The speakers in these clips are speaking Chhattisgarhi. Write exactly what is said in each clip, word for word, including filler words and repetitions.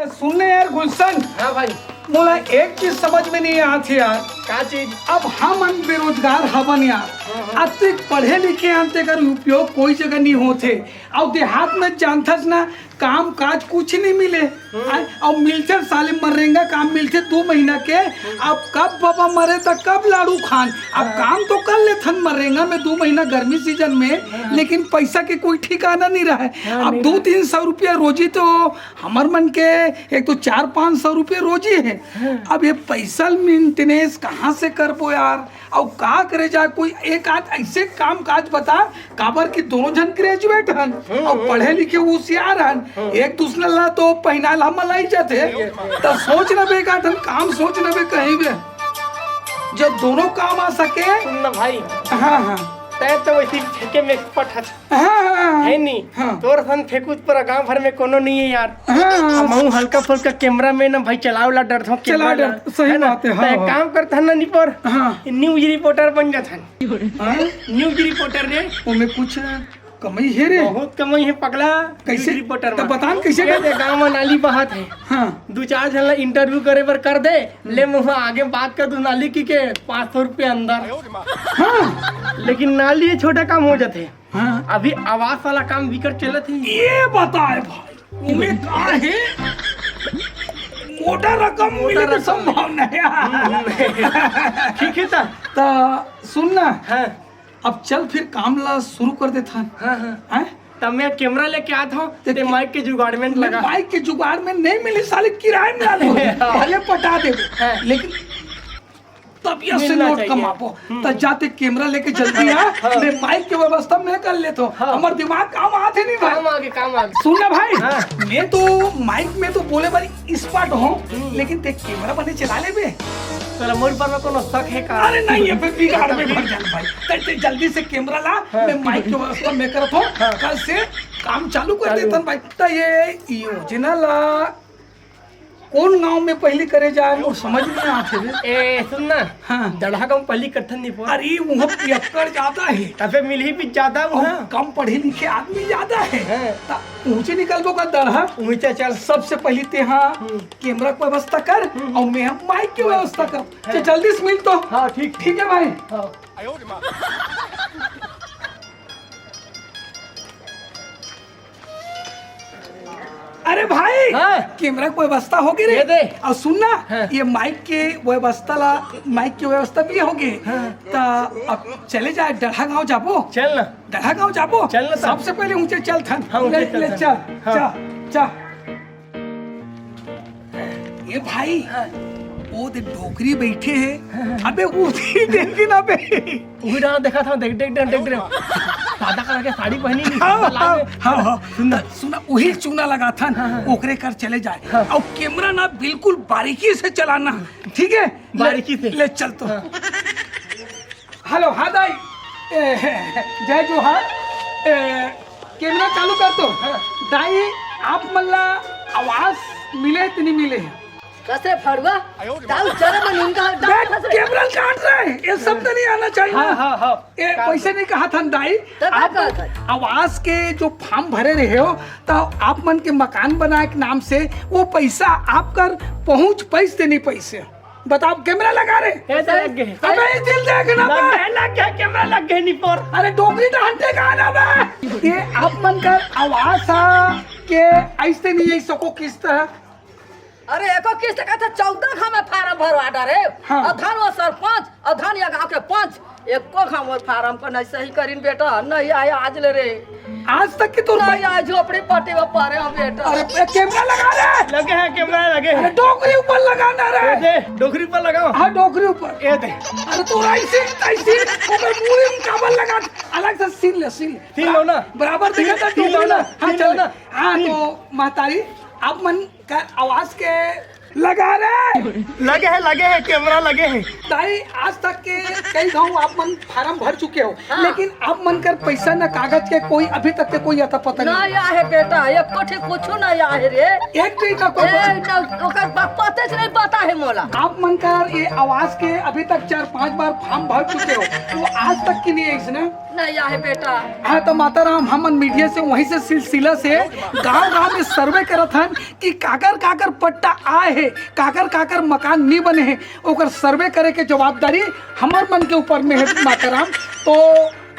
सुन ना यार गुलशन। हाँ भाई। मोला एक चीज समझ में नहीं आत हे यार। का चीज? अब हमन बेरोजगार हवन यार। हाँ, हाँ। अतिक पढ़े लिखे हन, तेकर उपयोग कोई जगह नहीं होत हे। अउ देहात में जानथस ना, काम काज कुछ नहीं मिले। हम्म। आय, अउ मिलथे साले मनरेगा काम मिलथे दू महीना के। अब कब बाबा मरे त कब लाड़ू खान। अब हाँ। काम तो कर लेथन मनरेगा में दू महीना गर्मी सीजन में, हाँ। लेकिन पैसा के कोई ठिकाना नहीं रहे। हाँ, अब नहीं दू रहे। तीन सौ रुपया रोजी तो हमर मन के एक तो चार पाँच सौ रुपये रोजी हे। हाँ। अब ये पैसा मेंटेनेंस कहाँ से करबो यार? अउ का करे जाए, कोई एक आध ऐसे काम काज बता, काबर कि दोनों झन ग्रेजुएट हन, हम्म, अउ हम्म। पढ़े लिखे होशियार हन, हम्म। एक दूसरे ला तो पहिनाल हमन लाई जाथे। हम्म। त सोच न बे, एक आध काम सोच न बे कहीं बे, जो दोनों काम आ सके। सुन ना भाई। हाँ, हाँ। तैं तो वैसे फेंके में एक्सपर्ट हस। हाँ, हाँ, हाँ। है नी? हाँ। तोर सन फेंकूत पर गांव भर में कोनो नहीं है यार। हाँ, हाँ। अब महूं हल्का फुल्का कैमरा में ना भाई चलाव ला डरथों, चला कैमरा ला। डर, सही है ना? बात है, हाँ, तो एक हाँ। काम करथन ना निपोर। हाँ। न्यूज रिपोर्टर बन जाथन। हाँ? न्यूज रिपोर्टर रे। ओमे कुछ कमाई हे रे? बहुत कमाई हे पगला। कैसे? न्यूज रिपोर्टर त में। बता न कैसे ये कर? दे गांव में नाली बहत हे। हाँ। दू चार झन ला इंटरव्यू करे बर कर दे, ले मुहा आगे बात कर दू नाली की के पाँच सौ रुपया अंदर। हाँ। लेकिन नाली ये छोटा काम हो जाथे। हाँ। अभी आवास वाला काम बिकट चलत हे। ये बताए भाई, ओमे का हे? मोटा रकम मोटा मिले के रकम। संभावना हे। हम्म। ठीक हे त। त सुन ना। हाँ। अब चल फिर काम ला शुरू कर देथन। हाँ, हाँ। हैं? त मैं कैमरा लेके आत हूँ, ते ते के-, माइक के जुगाड़ में मैं लगा। माइक के जुगाड़ में नहीं मिली, साले किराए में ला दो। हाँ। भले पटा दे। हाँ। लेकिन तबियत से मिलना नोट चाहिए। कमाबो। हम्म। त जाते कैमरा लेके जल्दी आ, हाँ। मैं माइक के व्यवस्था मैं कर लेथों। हाँ। हमर दिमाग काम आथे नहीं भाई। काम आगे, काम आगे। सुन ना भाई, हाँ। मैं तो माइक में तो बोले बारी एक्सपर्ट हूँ, हम्म। लेकिन ते कैमरा बने चला लेबे। तोला मोर पर में कोनो शक हे का? अरे नहीं, ये फिर बिगाड़ में भर जान भाई। ते, ते जल्दी से कैमरा ला, हाँ। मैं माइक के व्यवस्था मैं करत हूँ। हाँ। कल से काम चालू कर चालू। देथन भाई। त ये योजना ला कौन गांव में पहली करे जाए, मोर समझ में आथे बे। ए, सुन ना। हाँ। दड़हा गांव पहली करथन निपोर। अरे, वहाँ पियक्कड़ ज्यादा हे। तबे मिलही भी ज्यादा अउ वहाँ। कम पढ़े लिखे आदमी ज्यादा हे। हाँ। त ऊंचे निकलबो का दड़हा? ऊंचे चल। सबसे पहली तेहा हम्म। कैमरा के व्यवस्था कर हम्म। अउ मैं माइक के व्यवस्था कर। हाँ। चल, जल्दी से मिल तो। हाँ, ठीक। ठीक हे भाई। हाँ। अरे भाई, हाँ। कैमरा के व्यवस्था हो गे रे। ये दे। अउ सुन ना, हाँ। ये माइक के व्यवस्था ला, माइक के व्यवस्था भी हो गे। हाँ। त अब चले जाए, दड़हा गांव जाबो। चल ना। दड़हा गांव जाबो। चल ना त। सबसे पहले ऊंचे चलथन। हाँ, ऊंचे ले, ले चलथन। चल, हाँ। चल, चल। ए भाई, हाँ। वो दे डोकरी बैठे हे। हाँ, हाँ। अबे वो भी देखी ना बे। उही डांस देखा था, देख, देख, देख, देख, देख। सादा कलर के साड़ी पहनी नहीं, हाँ, लाल हाँ, में। हाँ, हाँ। सुन ना। सुना, उही चूना लगाथन, हाँ, हाँ। ओकरे कर चले जाए। हाँ। अउ कैमरा ना बिल्कुल बारीकी से चलाना, ठीक हे? बारीकी से। ले चल तो। हाँ। हेलो, हाँ दाई। ए, जय जोहार। ए, कैमरा चालू कर तो। हाँ। दाई, आप मन ला आवास मिले कि नहीं मिले? कस रे फड़ुआ? दाऊ चरे में नींद का दाऊ बे, फंस रे। कैमरा काट रहे हैं, ये शब्द नहीं आना चाहिए। हाँ, हाँ, हाँ। ए, काट वैसे दे। नहीं कहा था दाई। तब का आप कहा था? आवास के जो फॉर्म भरे रहे हो, तो आप मन के मकान बनाए के नाम से वो पैसा आप कर पहुंच पैसे नहीं पैसे। बताओ, कैमरा लगा रहे। ए, तो लग गए। अबे, ये दिल देख ना लग बे। गए, लग गए, कैमरा लग गए, निपोर। अरे, डोकरी तो हंटे का ना बे। ये आप मन का आवास हा के ऐसे नहीं है, सको किस्त है। अरे, एको किस्त का था, चौदह घाव में फार्म भरवा डारे। हाँ। अउ धन वो सरपंच, अउ धन ये गांव के पंच, एको घाव में फार्म को नहीं सही करीन बेटा, नहीं आया आज ले रे। आज तक की तो नहीं आया, झोपड़ी पट्टी में पड़े हो बेटा। अरे, ए, कैमरा लगा रे। लगे हैं, कैमरा लगे हैं। अरे, डोकरी ऊपर लगाना रे। ए, दे, डोकरी ऊपर लगाओ। हाँ, डोकरी ऊपर। ए, दे। अरे, तो ऐसे, ऐसे, ऊपर पूरी काबल लगा, अलग से सीन ले, सीन ले। सीन लो ना। बराबर देखा था, सीन लो डोकरी ना, में। हाँ, सीन लो चल। ना। हाँ, सीन। तो महतारी, आप मन का आवास के लगा रे। लगे हे, लगे हे, कैमरा लगे हे। दाई, आज तक के कई घाव आप मन फार्म भर चुके हो, हाँ। लेकिन आप मन कर पैसा न कागज के कोई अभी तक के कोई अता पता नहीं। नहीं आए बेटा, एको ठे कुछू नहीं आए रे। एक भी का कोई ए, न, ओकर प-, पते से नहीं पता है मोला। आप मन कर ये आवास के अभी तक चार पांच बार फार्म भर चुके हो, वो आज तक की नहीं है इसने। नहीं आए बेटा। हाँ, तो माता राम, हमन मीडिया से वहीं से सिलसिला से गांव गांव में सर्वे करत हन कि काकर काकर पट्टा आए हे, काकर काकर मकान नहीं बने हे, ओकर सर्वे करे के जवाबदारी हमर मन के ऊपर में है माता राम। तो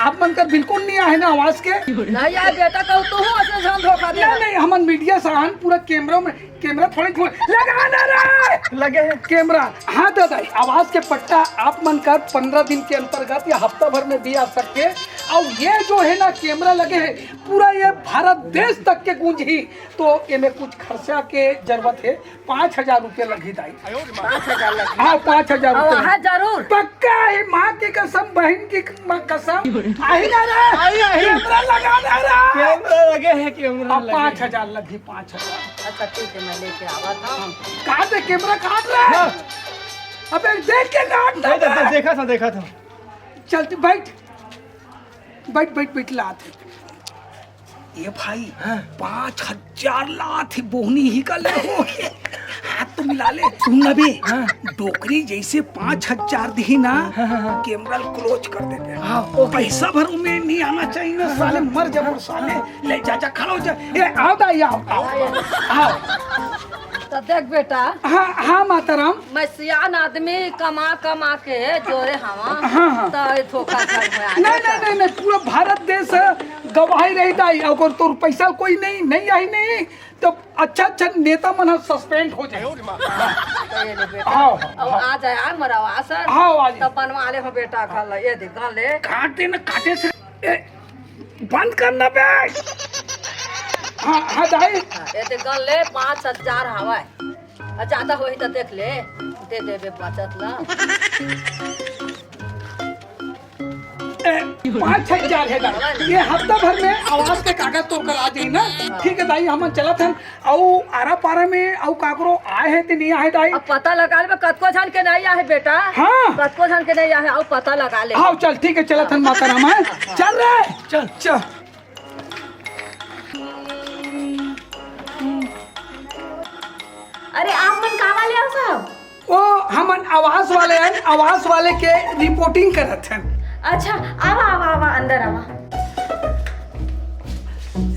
आप मन का बिल्कुल नहीं आहे ना आवास के? नहीं आए बेटा, कहूँ तो हूँ ऐसे झन धोखा दे। नहीं, नहीं, हमन मीडिया से आन, पूरा कैमरा में, कैमरा थोड़े थोड़े लगा ना रे। लगे हे। कैमरा, हाँ दादा, आवास के पट्टा आप मन का पंद्रह दिन के अंतर्गत या हफ्ता भर में भी आ सकते। और ये जो है ना कैमरा लगे है, पूरा ये भारत देश तक के गूंज ही, तो एमे कुछ खर्चा के जरूरत है। पाँच हजार रुपया लगही दाई। पाँच हजार लगही। हाँ, पाँच हजार और रुपया। हाँ, जरूर। पक्का है, माँ की कसम, बहन की म-, कसम। आही ना रे? आही, आही। कैमरा लगा दे रे। कैमरा लगे है, कैमरा अब लगे। पाँच हजार लगही, पाँच हजार। अच्छा, ठीक है, मैं लेके आवा था। हाँ। काट दे, कैमरा काट रहा है। हाँ। अबे देख के काट दे। नहीं, नहीं, देखा था, देखा था। चल, तू बैठ। बैठ, बैठ, बैठ, लात है। ये भाई, हाँ। पाँच हजार लात ही बोहनी ही का ले हो। हाथ तो मिला ले। सुन ना बे, हाँ। डोकरी जैसे पाँच हजार दिही ना, हाँ, हाँ, हाँ। कैमरा क्लोज कर देते हैं। हाँ, ओके। पैसा भर उमें नहीं आना चाहिए ना, हाँ, साले हाँ। मर जा, हाँ। साले। ले जा, जा, खड़ा हो जा। ए, आओ दाई, आओ, आओ, आओ। तो देख बेटा, हाँ, हाँ, माता राम। मैं सियान आदमी कमा कमा के जोरे हवा, हाँ, हाँ। तो ये धोखाधड़ में आ नहीं, जाता। नहीं, नहीं, नहीं, पूरा भारत देश गवाही रही दाई, अगर तोर पैसा कोई नहीं, नहीं आई नहीं, तो अच्छा, अच्छा नेता मन सस्पेंड हो जाए। तो ये ले बेटा, आओ, अब आओ। आ जाए, आ मरावा सर। आओ, आ जाए। तब बनवा ले हो बेटा, कर ले, ये दे, कर ले। काटे न काटे से, ए, बंद करना बे। हाँ, हाँ, दाई। हाँ, ये दे, कर ले, पाँच हजार हवाए। आ, ज्यादा होही तो देख ले, दे देबे बचत ला। ए, पाँच हजार हे दाई। ये हफ्ता भर में आवास के कागज तो करा दे ना। हाँ। ठीक है दाई, हमन चलत हन। अउ आरा पारा में अउ काकरो आए हे ते नहीं आए दाई? अब पता लगा ले, कतको झन के नहीं आए बेटा। हाँ। कतको झन के नहीं आए, अउ पता लगा ले। हाँ, चल ठीक है, चलत हन माता राम, हाँ? हाँ। चल रे। चल। चल। अरे, आप मन का वाले हो साहब? ओ, हमन आवास वाले हैं, आवास वाले के रिपोर्टिंग करत हैं। अच्छा, आवा, आवा, आवा, अंदर आवा।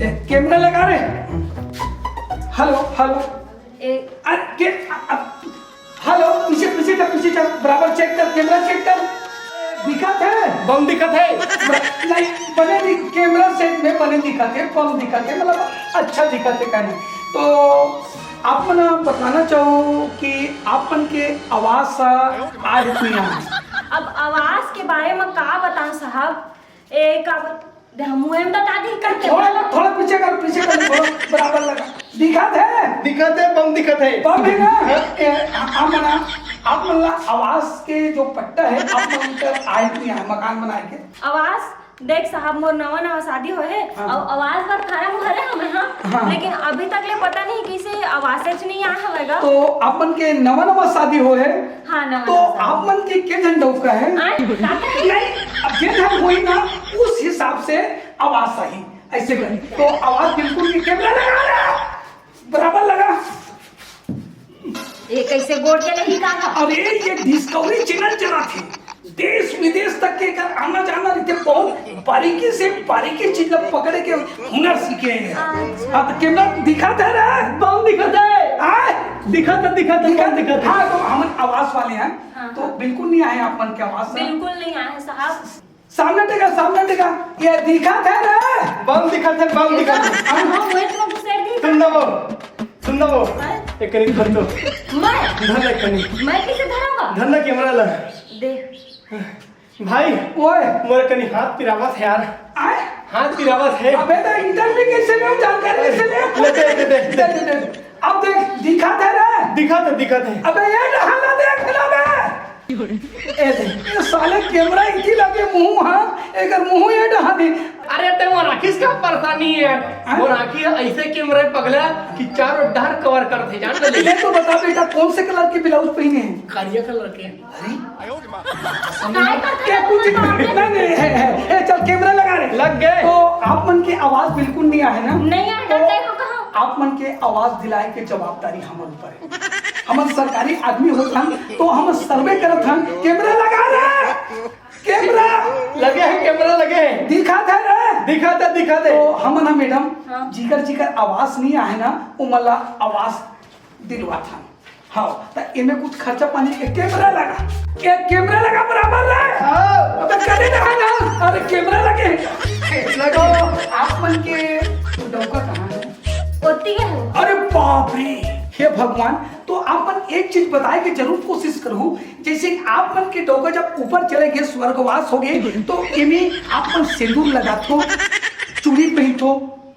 ए, कैमरा लगा रे। Hello, hello. ए, अरे, के, अ, अ, हेलो, पीछे, पीछे चल, पीछे चल, बराबर चेक कर, कैमरा चेक कर। दिखत हे? बम दिखत हे। ब-, नहीं, बने दि-, कैमरा सेट में बने दिखत हे, बम दिखत हे, मतलब अच्छा दिखत हे कहीं। तो आप मन बताना चाहो कि आप मन के आवास आए कि नहीं आए? अब आवास के बारे में का बताऊं साहब, एक अब दे, मुँह में बता दी करके। थोड़ा, थोड़ा पीछे कर, पीछे कर, थोड़ा बराबर लगा। दिखत हे? दिखत हे, बम दिखत हे। बम हे ना? हाँ। ए, आ, आ मना, आप मन ला आवास के जो पट्टा हे, आप मन कर आए कि नहीं आए, मकान बनाए के? आवास, देख साहब, मोर नवा नवा शादी होए हे, हाँ। अउ आवास बर फार्म भरे हमें, हाँ। हाँ। लेकिन अभी तक ले पता नहीं किसे आवास च नहीं आए हवे गा। तो आप मन के नवा नवा शादी होए हे, हाँ, नवा तो नवा शादी। आप मन के के झन डौका हे? आए, का करे? नहीं, अब जे झन होई ना, उस हिसाब से आवास आही, ऐसे करी। तो आवास बिल्कुल भी कैमरा लगा रहा, बराबर लगा। ये कैसे गोड़ के नहीं कहा? अरे, ये डिस्कवरी चैनल चलाथे, देश विदेश तक के एकर आना जाना रहिथे, बहुत बारीकी से बारीकी चीज ला पकड़े के हुनर सीखे हे। अच्छा। हाँ, तो कैमरा दिखत हे रे? बम दिखत हे। आए? दिखत हे, दिखत हे, दिखत बम दिखत हे। हाँ, तो हमन आवास वाले हैं, हाँ, तो हाँ। बिल्कुल नहीं आए आप मन के आवास से। बिल्कुल नहीं आए साहब। सामने टिका, सामने टिका। ये दिखत हे रे? बम दिखत हे, बम दिखत हे। हाँ, हाँ, वही तो हमको सर दी। सुन ना वो, सुन ना वो। हाँ? एक करीब धर तो। मैं? धर ले कनी। मैं कैसे धरावा? धर ना कैमरा ला। दे। भाई, ओए। मोर कनी हाथ पिरावत हे यार। आए? हाथ पिरावत हे। अबे तो इंटरव्यू कैसे ले, जानकारी कैसे ले? ले दे, ले दे, ले दे। दे, दे, दे। अब देख, दिखत हे रे? दिखत हे, दिखत हे। अबे ये डहाना देख ना बे। ए दे, ये साले कैमरा इतनी लगे मुंह, हाँ, एकर मुंह ये डहाने। अरे, ते मोर आँखी से का परेशानी हे यार? हाँ? मोर आँखी ह अइसे कैमरा हे पगला कि चारों डहर कवर करथे, जान ले। ले तो बता बेटा, कौन से कलर के ब्लाउज पहिने हे? करिया कलर के। अरे, काय करथे? क्या कुछ नहीं, नहीं, नहीं, हे, हे, हे, चल कैमरा लगा रे। लग गे। तो आप मन के आवाज बिल्कुल नहीं आए ना? नहीं आए, तो डरते हो कहाँ? आप मन के आवाज दिलाए के जवाबदारी हमर ऊपर हे। हमन सरकारी आदमी होत हन, तो हम सर्वे करत हन। कैमरा लगा रे। कैमरा लगे हे, कैमरा लगे हे। दिखात हे रे। दिखात हे, दिखात हे। तो हमन ह मैडम, हाँ। जिकर जिकर आवास नहीं आहे ना, ओमन ला आवास दिलवात हन। हाँ, त एमे कुछ खर्चा पानी के कैमरा लगा, के कैमरा लगा बराबर रे। हाँ। अबे करे ना ना, अरे कैमरा लगे। लगा। तो आप मन के डौका कहाँ हे? ओती हे। अरे बाप रे, हे भगवान, तो आप मन एक चीज बताए के जरूर कोशिश करहू, जैसे कि आप मन के डौका जब ऊपर चले गे, स्वर्गवास हो गे, तो एमे आप मन सिंदूर लगाथो, चूड़ी पहिनथो,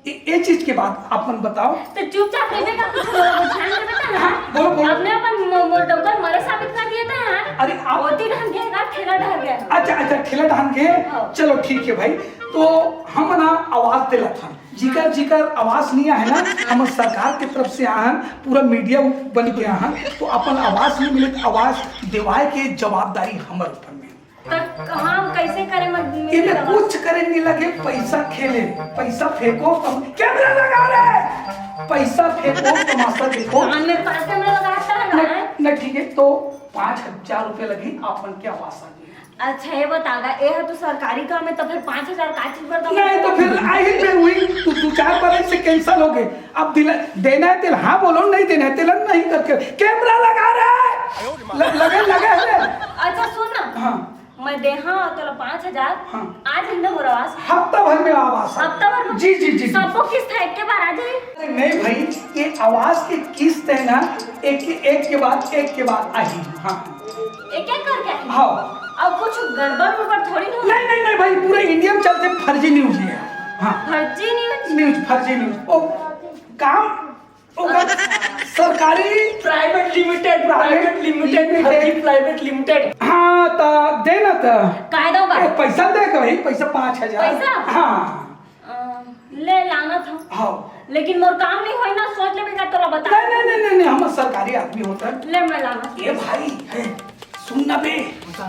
ए, ए चीज के बात आप मन बताओ। तो चुपचाप रहिबे का, कुछ बोलो, ध्यान से बता ना। हाँ, बोलो, बोलो। अपने अपन मो-, मोर डौका मरे साबित कर दिए थे यार। अरे आप ओती ढंग के का ठेला ढह गया। अच्छा, अच्छा, ठेला ढंग के। हाँ। चलो ठीक हे भाई, तो हम ना आवास दिलात हन। जिकर जिकर आवास नहीं आहे ना, हम सरकार के तरफ से आहन, पूरा मीडिया बन के आहन, तो अपन आवास नहीं मिले तो आवास देवाए के जवाबदारी हमर ऊपर में। त हम कैसे करे मत एमे कुछ करे नहीं लगे, पैसा खेले, पैसा फेंको, तम-, कैमरा लगा रे, पैसा फेंको, तमाशा देखो। कान में पास कैमरा लगाता है ना? नहीं, नहीं, ठीक है, तो पाँच हजार रुपये लगी, आप मन के आवास आ गई। अच्छा, ये बता गा, ये है तो सरकारी काम है, तो फिर पाँच हजार का चीज बरता? नहीं, तो फिर आई फिर हुई, तू दो चार बार से कैंसिल हो गए। अब दिला, देना है तेल, हाँ बोलो, नहीं देना है तेल, नहीं करके कैमरा लगा रहा है। ल-, लगे, लगे है। अच्छा, सुन ना। हाँ। मैं देहा तोला पाँच हजार। हाँ। आज ही ना मोर आवास। हफ्ता भर में आवास है। हफ्ता भर में? जी, जी, जी, जी। सबको किस्त है, एक के बार आ जाए। अरे नहीं भाई, ये आवास की किस्त है ना, एक के, एक के बाद, एक के बाद आई। हाँ। एक एक करके? हाँ। अब कुछ गड़बड़ उड़बड़ थोड़ी ना? नहीं, नहीं, नहीं भाई, पूरे इंडिया में चलते फर्जी न्यूज ये है। हाँ। फर्जी न्यूज? न्यूज, फर्जी न्यूज। ओ, काम, ओ, काम अच्छा। सरकारी private limited, private limited, limited। फर्जी private limited। हाँ, तो देना तो। काय दोगा? ए, पैसा दे के भाई, पैसा पाँच हजार। पैसा? हाँ। अ, ले लाना था। हाँ। लेकिन मोर काम नहीं होई ना, सोच ले बेटा, तोला बता। नहीं, नहीं, नहीं, नहीं, नहीं, हम सरकारी आदमी होता है। ले, मैं लाना। ए भाई, है, सुन ना बे। बता।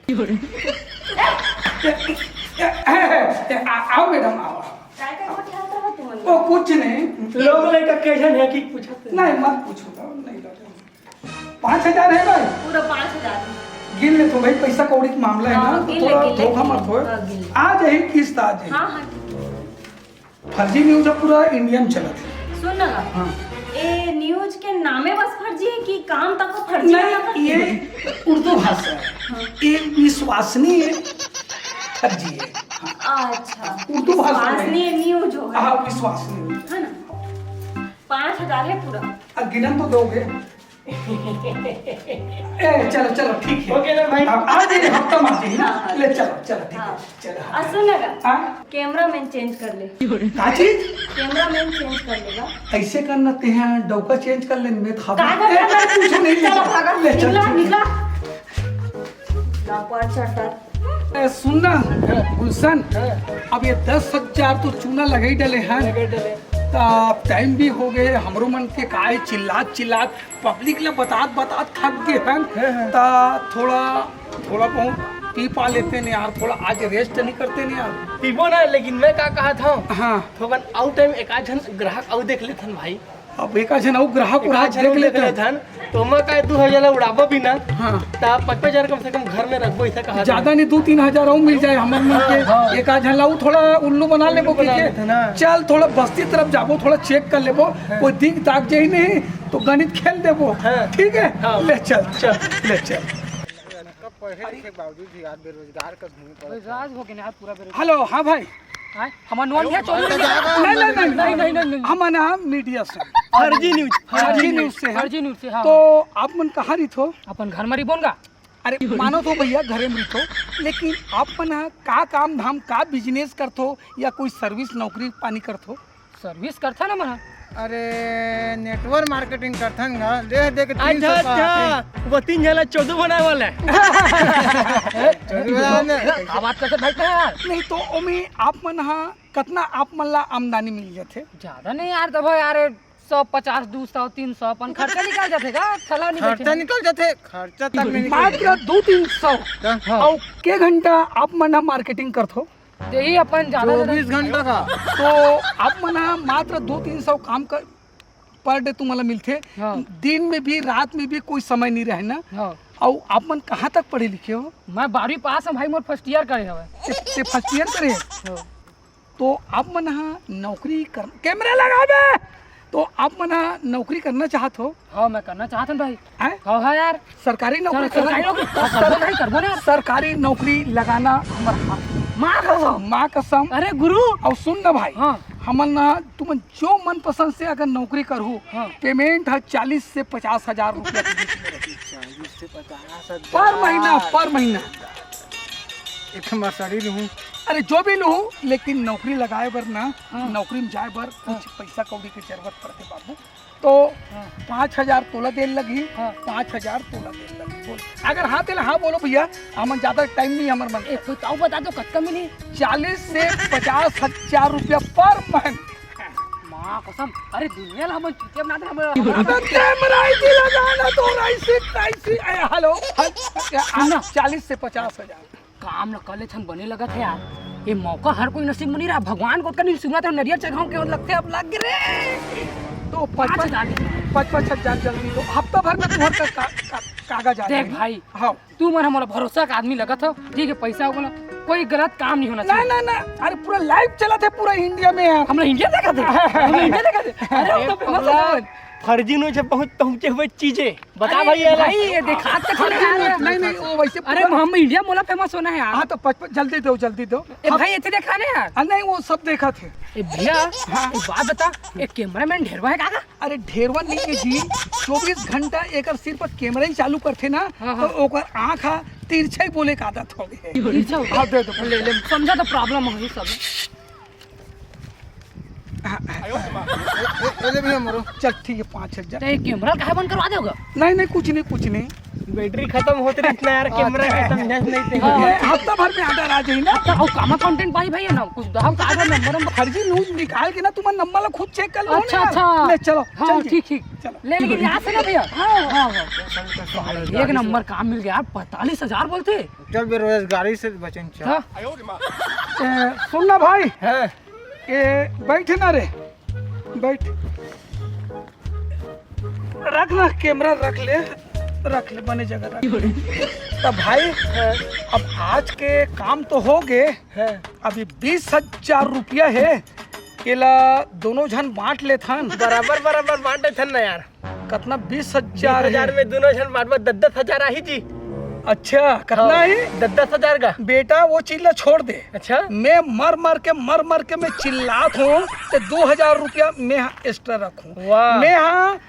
ए, ए, ए, ए, आ, आओ मैडम, आओ। काय काय गोठियात रहा तुमन? ओ, कुछ नहीं। लोग लेकर कैसे है कि पूछत है? नहीं, मत पूछो, नहीं, नहीं। पाँच हजार है भाई? पूरा पाँच हजार। गिन ले तो भाई, पैसा कौड़ी का मामला है हाँ, ना, तो गिन ले, थोड़ा गिन ले, धोखा गिन ले। मत होए। हाँ, गिन ले। आ जाही किस्त, आ जाही। हाँ, हाँ, ठीक है। फर्जी न्यूज अब पूरा इंडिया में चलत है। सुन ना, हाँ। ए न्यूज के नामे बस फर्जी है कि काम तक फर्जी नहीं, है? ये उर्दू भाषा है। हाँ। ये विश्वसनीय फर्जी है। हाँ। अच्छा। उर्दू भाषा में। विश्वसनीय न्यूज हो गया। हाँ, विश्वसनीय। है ना? पाँच हजार है पूरा। अब गिनन तो दोगे। ए, चलो, चलो, ठीक है। हो गया ना भाई? अब आ जाइए, हफ्ता में आ जाइए ना। हाँ, हाँ। ले, चलो, चलो, ठीक है। हाँ। चलो, हाँ। आ, सुन ना गा। हाँ? कैमरामैन चेंज कर ले। का चीज? कैमरामैन चेंज कर लेगा। कैसे करना ते हैं? डौका चेंज कर ले, मैं खा का ए, करना? मैं कुछ नहीं चलो, लेता। भागा। ले, चल, निकला, चल, चल। निकला। लापर चटर। ए, सुन ना, गुलशन, हाँ। अब ये दस हजार तो चूना लगे ही डले हैं। लगे डले। तो अब टाइम भी हो गए, हमरो मन के काहे चिल्लात चिल्लात पब्लिक ले बतात बतात थक गए हन, हाँ, हाँ। ता थोड़ा, थोड़ा बहुत पी पा लेते ने यार, थोड़ा आज रेस्ट नहीं करते ने यार। पीबो ना, लेकिन मैं का कहा था, हाँ। थोकन आउ टाइम एक आध झन ग्राहक आउ देख लेथन भाई। अब एक आध झन आउ ग्राहक एक उराहक आध झन देख आउ देख लेते हैं। लेथन, तो मैं का दू हजार ला उड़ाबो भी ना, हाँ। ता पाँच पाँच हजार कम से कम घर में रखबो, ऐसा कहा था। ज्यादा नहीं, दू तीन हजार आउ मिल जाए हमर मन के, हाँ। एक आध झन ला आउ थोड़ा उल्लू बना लेबो उल्लू बना के। लेथन, हाँ। चल थोड़ा बस्ती तरफ जाबो, थोड़ा चेक कर लेबो, हाँ। कोई दिख दाग जाही नहीं, तो गणित खेल देबो। हाँ। ठीक है? हाँ। ले चल, चल। ले चल। इनका पढ़े लिखे के बावजूद भी यार बेरोजगार का घूमे पड़त है। बेरोजगार हो गए ना यार, पूरा बेरोजगार। हेलो, हाँ भाई। हाँ? हमार नोन भैया चोरी नहीं, नहीं, नहीं, नहीं। नहीं, नहीं, नहीं। हम ना मीडिया से। फर्जी न्यूज, फर्जी फर्जी न्यूज। न्यूज से हैं। फर्जी न्यूज से, हाँ। तो आप मन कहाँ रहिथो? अपन घर में रहिबोन गा। अरे, मानो तो भैया घरे में रहिथो, लेकिन आप मन ह का काम धाम, का बिजनेस करथो या कोई सर्विस नौकरी पानी करथो? सर्विस करथन हमन ह। अरे, नेटवर्क मार्केटिंग करथन गा, ले दे के तीन अच्छा, सौ का अच्छा, आथे। वो तीन झन ला चोदू बनाए वाला है। चोदू बनाए वाला है। का बात करते भाई, का यार? नहीं तो ओमे आप मन हा कतना आप मन ला आमदनी मिल जाथे? ज्यादा नहीं यार, तब यार सौ पचास, दो सौ, तीन सौ अपन खर्चा निकल जाथे गा, थला नहीं खर्चा बचे। निकल जाथे, खर्चा तक में निकल मात्र जाथे। दो तीन सौ। हाँ। अउ के घंटा आप मन हा मार्केटिंग करथो? यही अपन ज्यादा से ज्यादा चौबीस घंटा का। तो आप मन हा मात्र दो तीन सौ काम कर, पर डे तुम्हारा मिलथे। हाँ। दिन में भी, रात में भी कोई समय नहीं रहे ना। हाँ। अउ आप मन कहाँ तक पढ़े लिखे हो? मैं बारहवीं पास हूँ भाई, मोर फर्स्ट ईयर करे हवे। ते, ते फर्स्ट ईयर करे? हाँ। तो आप मन हा नौकरी कर, कैमरा लगा बे। तो आप मन हा नौकरी करना चाहत हो? हाँ, मैं करना चाहत हूँ भाई। हैं? हाँ, हाँ यार। सरकारी नौकरी सर-, सरकारी करना। नौकरी, सर-, सरकारी नौकरी करबो ना यार। सरकारी नौकरी लगाना हमर हाथ में। माँ कसम। माँ कसम। अरे गुरु। अउ सुन ना भाई, हाँ। हमन ना तुमन जो मनपसंद से अगर नौकरी करहू, हाँ। पेमेंट ह चालीस से पचास हजार रुपया के बीच में रही। चालीस से पचास हजार। पर महीना, पर महीना। एक मसड़ी लूहूँ। अरे जो भी लूहूँ, लेकिन नौकरी लगाए बर ना, हाँ। नौकरी में जाए बर हाँ। कुछ पैसा कौड़ी के जरूरत पड़थे बाबू। तो हाँ। पाँच हजार तोला देन लगही, हाँ। पाँच हजार तोला देन लगही। बोल, अगर हाँ तेला हाँ बोलो भैया, हमन ज्यादा टाइम नहीं हमर मन। ए, कोई ताऊ बता दो, कतका मिली? चालीस से पचास हजार रुपया पर मंथ। माँ कसम, अरे दुनिया ला हमन चुतिया बना दे, हमन, हमन अबे कैमरा ही लगा ना तो ऐसे, ऐसे, ए, हेलो, हेल-, ए, आ, सुन ना। चालीस से पचास हजार। काम ल कर लेथन, बने लगत हे यार। ये मौका हर कोई नसीब में नहीं रहा। भगवान को कहीं सुना था, नरियर चघाऊं के लगथे, अब लग रे। तो पाँच पाँच, पाँच हजार। पाँच पाँच हजार जल्दी दो, हफ्ता भर में तुम्हार का, का, का, कागज आ देख जाही। भाई, हाँ। तू मन हमला भरोसा का आदमी लगत हो, ठीक है, पैसा वाला कोई गलत काम नहीं होना ना, चाहिए। ना, ना, अरे पूरा लाइव चलत हे पूरा इंडिया में यार। हम लोग इंडिया देखा थे, हम लोग इंडिया देखा थे। अरे, हम तो अरे, फेमस पगला। है। फर्जी न्यूज है, बहुत पहुंचे हुए चीजें। बता अरे भाई, ये भाई, ला। ये दिखात तो खड़े हैं। नहीं, नहीं, वो वैसे अरे, पूरा हम इंडिया मोला फेमस होना है यार। हाँ, तो पच-, पच-, जल्दी दो, जल्दी दो। ए हम भाई, इथे देखा ना यार। हाँ, नहीं, वो सब देखा थे। ए भैया, हाँ। एक बात बता, एक कैमरामैन ढेरवा है का? अरे, ढेरवा नहीं है जी, चौबीस घंटा एकर सिर पर कैमरा ही चालू करथे ना, हाँ, हाँ। तो ओकर आँख हा तिरछा ही बोले का आदत हो गई है। तिरछा हो गया? हाँ, दे दो। ले, ले, समझा तो प्रॉब्लम है सब। हाँ, हाँ। ए, ए, ए, भैया, मरो। चल, ठीक है, पाँच हजार। तो ये कैमरा काहे बंद करवा दोगा? नहीं, नहीं, कुछ नहीं, कुछ नहीं। बैटरी खत्म होत रही ना यार, कैमरा अच्छा। के समझा नहीं थे। हाँ। ये हफ्ता भर में ऑर्डर आ जाए ना। अच्छा, और कामा कंटेंट भाई, भाई है ना, कुछ दहाव का ऑर्डर नंबर, नंबर। फर्जी न्यूज निकाल के ना, तुम्हारा नंबर ला खुद चेक कर लो अच्छा, ना यार। अच्छा। ले, चलो, हाँ, चल जी। ठीक, ठीक। चलो। ले, लेकिन यहाँ से ना भैया। हाँ। हाँ, हाँ। एक नंबर काम मिल गया यार, पैंतालीस हजार बोलते। चल, बेरोजगारी से बचन चल। हाँ। ए, सुन ना भाई। हाँ। ए, बैठ ना रे, बैठ। रख ना, कैमरा रख ले, रख ले, बने जगह रख ले। तब भाई, हाँ। अब आज के काम तो हो गए, हाँ। अभी बीस हजार रुपया है, एला दोनों झन बांट लेथन। बराबर, बराबर बांट लेथन ना यार। कतना? बीस हजार बीस हजार है। में दोनों झन बांटबा, दस दस हजार आही जी। अच्छा, कतना हाँ, ही? दस दस हजार का। बेटा, वो चीज ला छोड़ दे। अच्छा। मैं मर मर के, मर मर के मैं चिल्लात हूँ, तो दो हजार रुपया मैं एक्स्ट्रा रखूँ। वाह। मैं हाँ,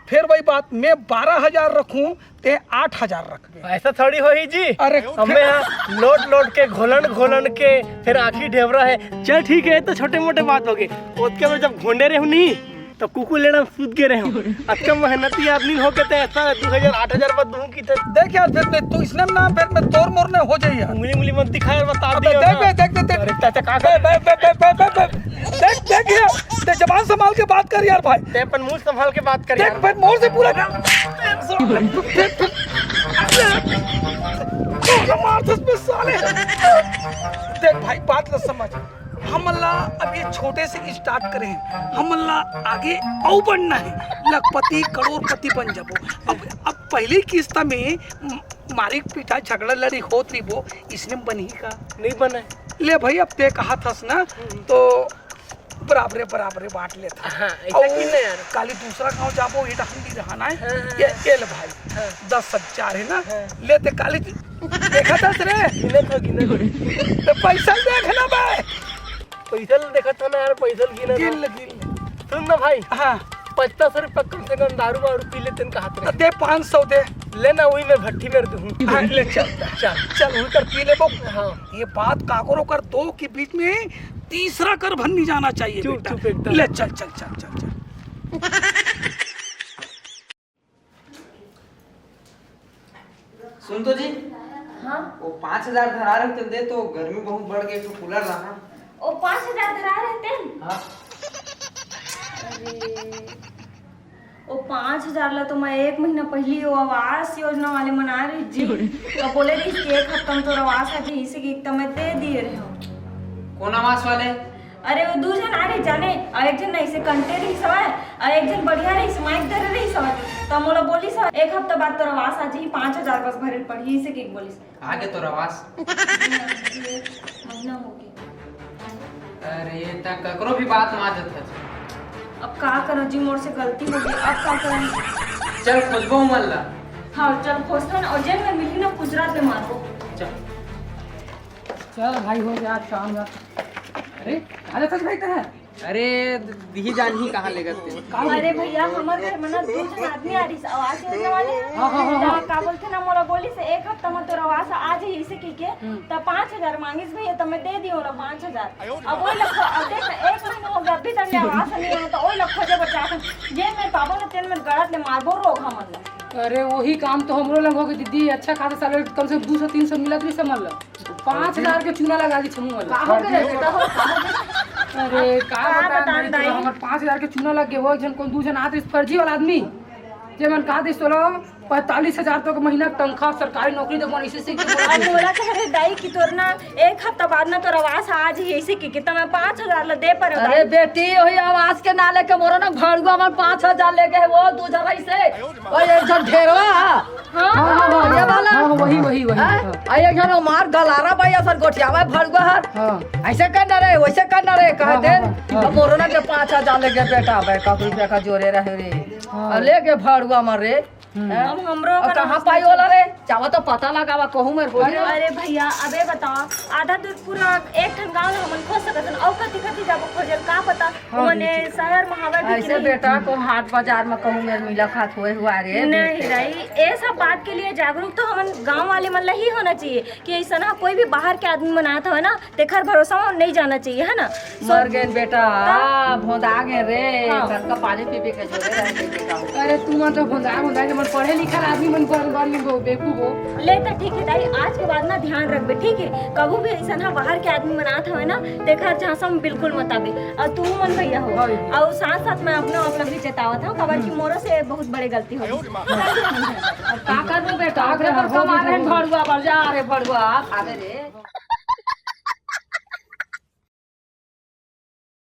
फिर वही बात, मैं बारह हजार रखूँ, ते आठ हजार रखबे। ऐसा थोड़ी होही जी। अरे, हमें यहाँ लोट लोट के, घोलन घोलन के, फिर आखिरी ढेबरा है। चल ठीक है, ये तो छोटे मोटे बात हो गए। ओतके में जब घोंडे रहू नहीं, तो कुकुर लेना सूत के रहू। अतका मेहनती आदमी हो के ते ऐसा दो हजार, आठ हजार बात दूँ की ते। देख यार, फिर मैं, तू इसने ना, फिर मैं तोर मोर ने हो जाए यार। उंगली उंगली मत दिखा यार, बता अबे दिया देख ना। बे, देख, देख, देख। अरे चाचा, का बे, बे, बे, बे, बे, बे, बे। देख, देख यार, ते जबान संभाल के बात कर यार भाई। ते अपन मुंह संभाल के बात कर देख यार। फिर मोर से पूरा फिर, फिर, फिर, मार दस पे साले। देख भाई, बात ला समझ। हमन ला अब ये छोटे से स्टार्ट करे हैं, हमन ला आगे अउ बढ़ना है, लखपति करोड़पति बन जाबो। अब, अब पहली किस्ता में म-, मारिक पीटा झगड़ा लड़ी होत रहिबो, इसने बनही का? नहीं बने। ले भाई, अब ते कहा थस ना, हम्म। तो बराबरे बराबरे बांट लेथन। हाँ, ऐसा अउ की ना यार। काली दूसरा गांव जाबो, ये डहन भी रहना है। हाँ, हाँ, ये, हाँ। ये ले भाई, हाँ। दस हजार है ना, हाँ। ले ते काली देखा थस रे। गिनत हो, गिनत हो। तो पैसा देख ना बे। पैसा ल देखत हो ना यार, पैसा ल गिनत गिन हो। ले, गिन ले। सुन ना भाई, हाँ। पचास रुपया कम से कम दारू वारू पी लेते हैं, कहा तो थे। दे पाँच सौ दे। ले ना, वही मैं भट्टी में दूँ। हाँ, ले चल। चल। चल, वही कर पी लेबो। हाँ। ये बात काकरो कर दो कि बीच में तीसरा कर भर नहीं जाना चाहिए चुप, बेटा। चुप एकदम। ले चल, चल, चल, चल, चल। सुन तो जी। हाँ। वो पाँच हजार धरा रहे, तेल दे तो, गर्मी बहुत बढ़ गई, तो कूलर लाना। वो पाँच हजार धरा रहे तेल? हाँ। अरे, वो पाँच हजार ला तो मैं एक महीना पहली वो आवास योजना वाले मन आए रहिस जी। तो बोले रहिस कि एक हफ्ता में तोर आवास आ जाही, इसे कि तो मैं दे दिए रहे हूँ। कौन आवास वाले? अरे, वो दू झन आ रहिस जाने, और एक झन ना इसे कंटे रहिस हवय, और एक झन बढ़िया रहिस, माइक धरे रहिस हवय। तो मोला बोलिस हवय, "एक हफ्ता बाद तोर आवास आ जाही, पाँच हजार बस भरे पड़ही," इसे कि बोलिस। आगे तोर आवास? महीना हो गया। अरे, त ककरो भी बात मान जात हस। अब का करो जी, मोर से गलती हो गई, अब का करो? चल खोजबो मन ला। हाँ, चल खोजथन, और जेन में मिली ना, गुजरात में मारबो। चल। चल भाई, हो गया आज काम। अरे, अरे सच भाई, ते है? अरे, दिही जान ही कहाँ ले गए थे? अरे भैया, हमर घर में ना दू झन आदमी आ रहिस आवास योजना वाले। हाँ, हाँ, हाँ, हाँ। त का बोलथे ना, मोला बोलिस एक हफ्ता में तोर आवास आ जाही, इसे कहिके। हम्म। त पाँच हजार मांगिस भैया, त मैं दे दी ओला पाँच हजार। अब ओही ला खो-, अब देख ना, एक महीना हो गया, अभी तक ले आवास नहीं आया, त ओही ला खोजे बर जात हन। जेन में पाबो ना, तेन में गड़त ले मारबो रोगहा मन ला। अरे, वही काम तो हमरो लंग हो गए दीदी, अच्छा खासा सैलरी कम से कम दू सौ तीन सौ मिलत रहिस हमन ला। पाँच हजार के चूना लगा दी छमू वाला। का हो गए रे बेटा हो, का हो गए? अरे, का का बताएं बताएं भाई, दाई? हमर पाँच हजार के चूना लग गए, वो एक झन कोन दू झन आत रहिस फर्जी वाला आदमी, जे मन कहा दिस तोला पैंतालीस हजार तो के महीना के तनख्वाह, सरकारी नौकरी देबो, इसे सीख के बोला। अब मोला कह रहे दाई कि तोर ना एक हफ्ता बाद ना तोर आवास आ जाही, इसे कि कितना मैं पाँच हजार ला दे पर अरे दाई। बेटी, वही आवास के ना लेके मोरो ना भड़ुआ मन पाँच हजार लेके है, वो दू हजार ऐसे, वो एक झन ढेरवा। हाँ, हाँ, हाँ, ये वाला। हाँ, वही, वही, वही, हाँ? हाँ। आ, एक झन मार गलारा भाई, असन गोठियावा भड़ुआ हर। हाँ। ऐसे करना रे, वैसे करना रे, कह हाँ, दे। हाँ, हाँ, हाँ। अब मोरो ना के पाँच हजार ले गए बेटा, भाई, का रुपया का जोरे रहे रे। हाँ। अब ले गए भड़ुआ मार रे। हम्म। हैं? अब हमरो अब का कहाँ रास्ता पाई वाला रे? चावा तो पता लगावा, कहूँ मेरे को। अरे, अरे भैया, अबे बताओ, आधा दूर पूरा एक ठन गाँव ला हमन खोज सकत हन, अउ कति कति जाबो खोजे ल, का पता हाँ, ओने बिल्कुल। शहर महावर भी कि ऐसे नहीं। बेटा को हाट बाजार में कहूँ मेर मिला खात होए हुआ रे नहीं बेटे। रही, ये सब बात के लिए जागरूक तो हमन गांव वाले मन ला ही होना चाहिए कि ऐसा ना कोई भी बाहर के आदमी मन आत हवे ना, तेखर भरोसा में नहीं जाना चाहिए, है ना? मर गए बेटा, हाँ। भोंदा गए रे, हाँ। घर का पानी पी पी के जोरे रह गए बेटा। अरे तू मन तो भोंदा भोंदा के मन पढ़े लिखे आदमी मन बन बन बेवकूफ हो। ले तो ठीक है दाई, आज के बाद ना ध्यान रखबे, ठीक है? कभू भी ऐसा ना बाहर के आदमी मन आत हवे ना, तेखर झांसा में बिल्कुल मत आबे। और तू मन भैया हो। हाँ, भैया। और साथ साथ मैं अपना आप ला भी चेतावत हूँ, काबर कि हम्म। मोरो से बहुत बड़े गलती हो गई। अब का करबो बेटा, ओकरे बर हाँ, कमा रहे हैं भैया। भड़ुआ बर, जा रे भड़ुआ, भागे रे।